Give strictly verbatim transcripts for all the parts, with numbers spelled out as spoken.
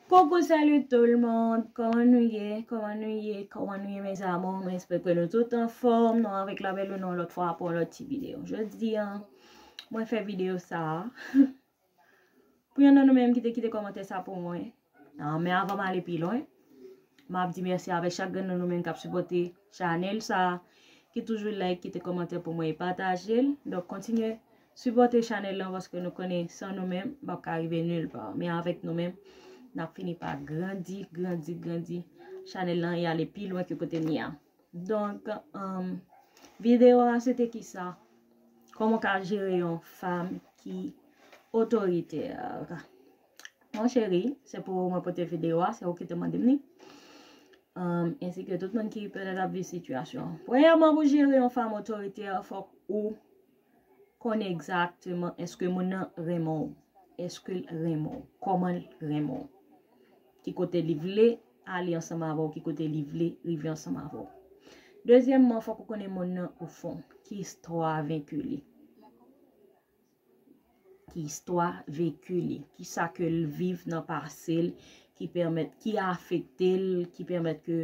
Coucou, salut tout le monde. Kòman nou ye? Kòman nou ye? Kòman nou ye, mes amours? Mwen espere ke nou tout anfòm. Nou avèk la bèl ou nan lòt fwa pou yon lòt ti videyo. Jodi a, mwen fè videyo sa a pou youn nan nou menm ki te kite kòmantè sa pou mwen. Ah, men avan m ale pi lwen, m ap di mèsi avèk chak grenn nan nou menm k ap sipòte chanèl sa a, ki toujou like, kite kòmantè pou mwen e pataje l. Donk, kontinye sipòte chanèl lan paske nou konnen san nou menm, m p ap ka rive nil pa. Men avèk nou menm, n ap fini pa grandi, grandi, grandi. Chanèl lan e ale pi lwen ke kote n ye a. Donk, um, videyo a se te kisa? Kòman w ka jere yon fanm ki otoritè? Mon cheri, se pou ou mwen pote videyo a, se ou ki te mande m li. Um, ensi ke tout moun ki petèt ap viv sitiyasyon. Premyèman, pou jere yon fanm otoritè, fòk ou konnen egzakteman èske moun nan renmen w, èske l renmen w, kòman l renmen w, ki kote li vle ale ansanm avè w, ki kote li vle rive ansanm avè w. Dezyèmman, fòk ou konnen moun nan ofon, ki istwa veki li. Ki istwa veki li, ki sa ke l viv nan pase l, ki pèmèt, ki afekte l, ki pèmèt ke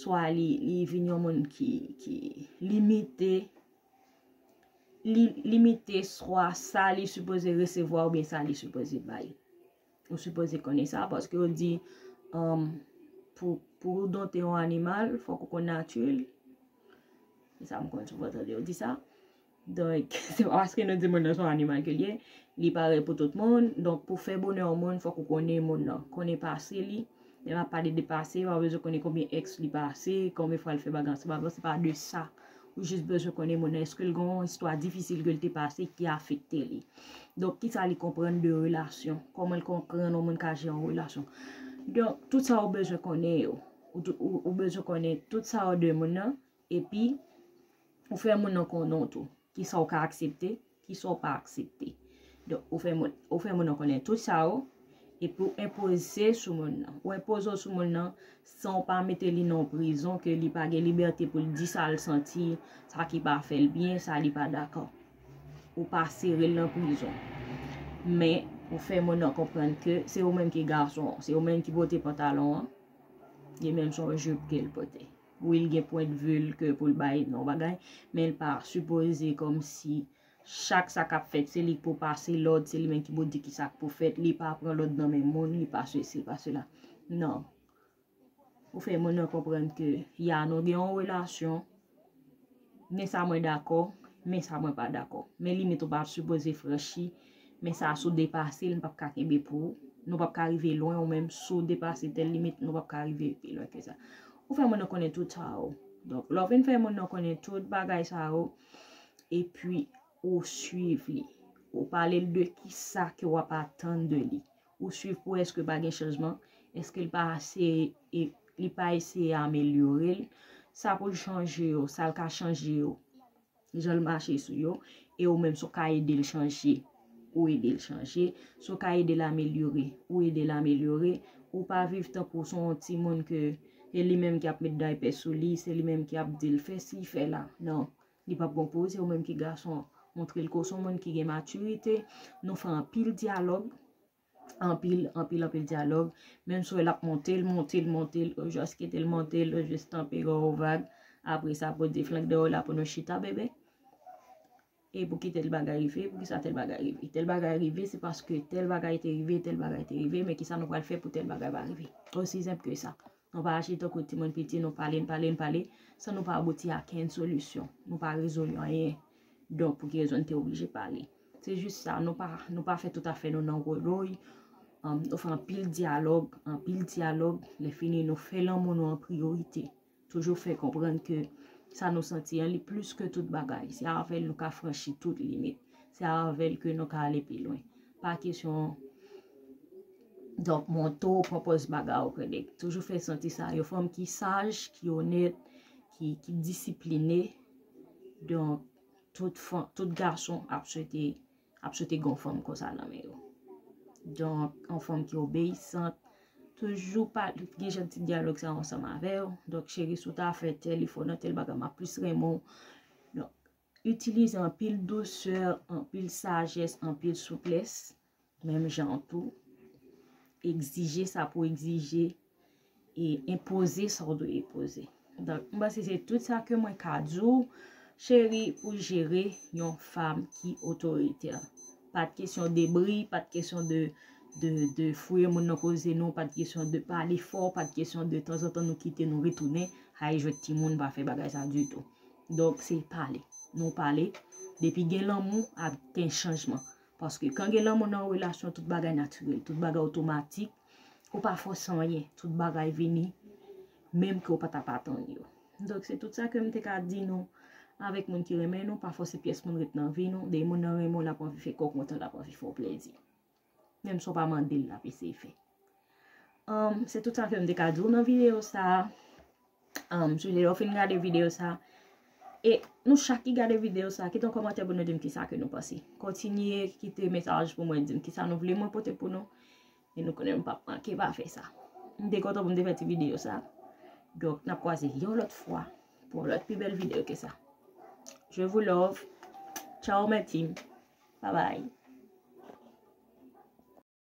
swa li, li vin yon moun ki, ki limite, li limite swa sa li sipoze resevwa oubyen sa li sipoze bay. Ou sipoze konnen sa paske yo di, um, pou, pou w donte yon animal, fòk ou konn nati l. Se sa m konn souvan tande yo di sa. Donk, se pa paske nou di moun nan se yon animal ke l ye, li parèy pou tout moun. Donk, pou fè bonè yon moun, fòk ou konnen moun nan, konnen pase li. Lè m ap pale de pase, pa bezwen konnen konbyen èks li pase, konbyen fwa l fè bagay ansanm avè w, se pa de sa. Ou jis bezwen konnen moun nan, èske l gen yon istwa difisil ke l te pase ki afekte li. Donk, kisa li konprann de relasyon? Kòman l konprann yon moun ka jere yon relasyon? Donk, tout sa ou bezwen konnen yo. Ou, ou, ou bezwen konnen tout sa yo de moun nan, epi ou fè moun nan konnen w tou. Kisa w ka aksepte, kisa w pa aksepte. Donk, ou fè moun, ou fè moun nan konnen tout sa yo, epi w enpoze sou moun nan. Ou enpoze w sou moun nan san w pa mete li nan yon prizon ke li pa gen libète pou l di sa l santi, sa ki pa fè l byen, sa li pa dakò. Ou pa sere l nan prizon. Men, ou fè moun nan konprann ke se ou menm ki gason an, se ou menm ki pote pantalon an, li menm se yon jip ke l pote. Wi, l gen pwendvi l ke pou l bay nan yon bagay, men l pa sipoze kòmsi chak sa k ap fèt, se li k pou pase lòd, se li menm ki pou di ki sa k pou fèt, li pa pran lòd nan men moun, li pa sesi, li pa sela. Non. Ou fè moun nan konprann ke ya nou gen yon relasyon, men sa mwen dakò, men sa mwen pa dakò. Men limit ou pa sipoze franchi, men sa si w depase l, m p ap ka kenbe pou ou. Nou p ap ka rive lwen, ou menm si w depase tèl limit, nou p ap ka rive pi lwen ke sa. Ou fè moun nan konnen tout sa yo. Donk, lè w fin fè moun nan konnen tout bagay sa yo, epi ou swiv li. Ou pale l de ki sa ke w ap atann de li. Ou swiv pou èske pa gen chanjman, èske l pa eseye, e, li pa eseye amelyore l. Sa pou l chanje yo, sa l ka chanje yo. Jan l mache sou yo, e ou menm si w ka ede l chanje, ou ede l chanje. Si w ka ede l amelyore, ou ede l amelyore. Ou pa viv tankou se yon timoun ke se li menm ki ap met daypè sou li, se li menm ki ap di l fè si, fè la. Non, li p ap bon pou ou, se ou menm ki gason an. Montre l ke w se yon moun ki gen matirite. Nou fè anpil dyalòg, anpil, anpil, anpil dyalòg. Menm si w wè l ap monte, l monte, l monte, l, ou jis kite l monte, l, ou jis tanpe, ba w vag. Apre sa, poze flank dèyè w la pou nou chita, bebe. E pou ki tèl bagay rive, pou ki sa tèl bagay rive? Tèl bagay rive, se paske tèl bagay te rive, tèl bagay te rive, men ki sa nou pral fè pou tèl bagay pa rive? Osi senp ke sa. Nou pa aji tankou timoun piti, nou pale, n pale, n pale, san nou pa abouti a kenn solisyon. Nou pa rezoud anyen. Donk, pou ki rezon n te oblije pale? Se jis sa, nou pa, nou pa fè tout afè nou nan wodoy. Ann, nou fè anpil dyalòg, anpil dyalòg. Lè fini, nou fè lanmou nou an priyorite. Toujou fè konprann ke sa nou santi an, li plis ke tout bagay. Se avè l nou ka franchi tout limit. Se avè l ke nou ka ale pi lwen. Pa kesyon, donk, monte w, pran pòz bagay ou, kòdèk. Toujou fè santi sa. Yon fanm ki saj, ki onèt, ki, ki disipline. Donk, tout fanm, tout gason ap swete, ap swete gen yon fanm konsa nan men yo. Donk, yon fanm ki obeyisant, toujou pa gen jan ti dyalòg sa ansanm avè w. Donk, cheri, si w ta fè tèl efò nan tèl bagay, m ap plis renmen w. Donk, itilize anpil dousè, anpil sajès, anpil souplès, menm jan an tou. egzije sa pou egzije e enpoze sa w dwe enpoze. Donk, m panse se tout sa ke mwen ka di w, cheri, pou jere yon fanm ki otoritè. Pa t kesyon de bri, pa t kesyon de, de, de fouye moun nan koze nou, pa t kesyon de pale fò, pa t kesyon de tanzantan nou kite nou retounen, ay jwèt timoun, pa fè bagay sa ditou. Donk, se pale. Nou pale. Depi gen lanmou, ap gen chanjman. Paske kan gen lanmou nan yon relasyon, tout bagay natirèl, tout bagay otomatik, ou pa fòse anyen, tout bagay vini, menm ke w pa t ap atann yo. Donk, se tout sa ke m te ka di nou avèk moun ki renmen nou, pa fòse pyès moun ret nan vi nou, de moun nan renmen w, l ap anvi fè kè w kontan, l ap anvi fè w plezi. Menm si w pa mande l, l ap eseye fè. Um, se tout sa ke m te ka di w nan videyo sa a. Um, si w te fin gade videyo sa a, e nou chak ki gade videyo sa a, kite yon kòmantè pou nou di m kisa ke nou panse. Kontinye kite mesaj pou mwen, di m kisa nou vle mwen pote pou nou. E nou konnen m p ap manke pa fè sa. M te kontan pou m te fè ti videyo sa. Donk, n ap kwaze yon lòt fwa pou yon lòt pi bèl videyo ke sa. Je vous love. Ciao, my team. Bye bye.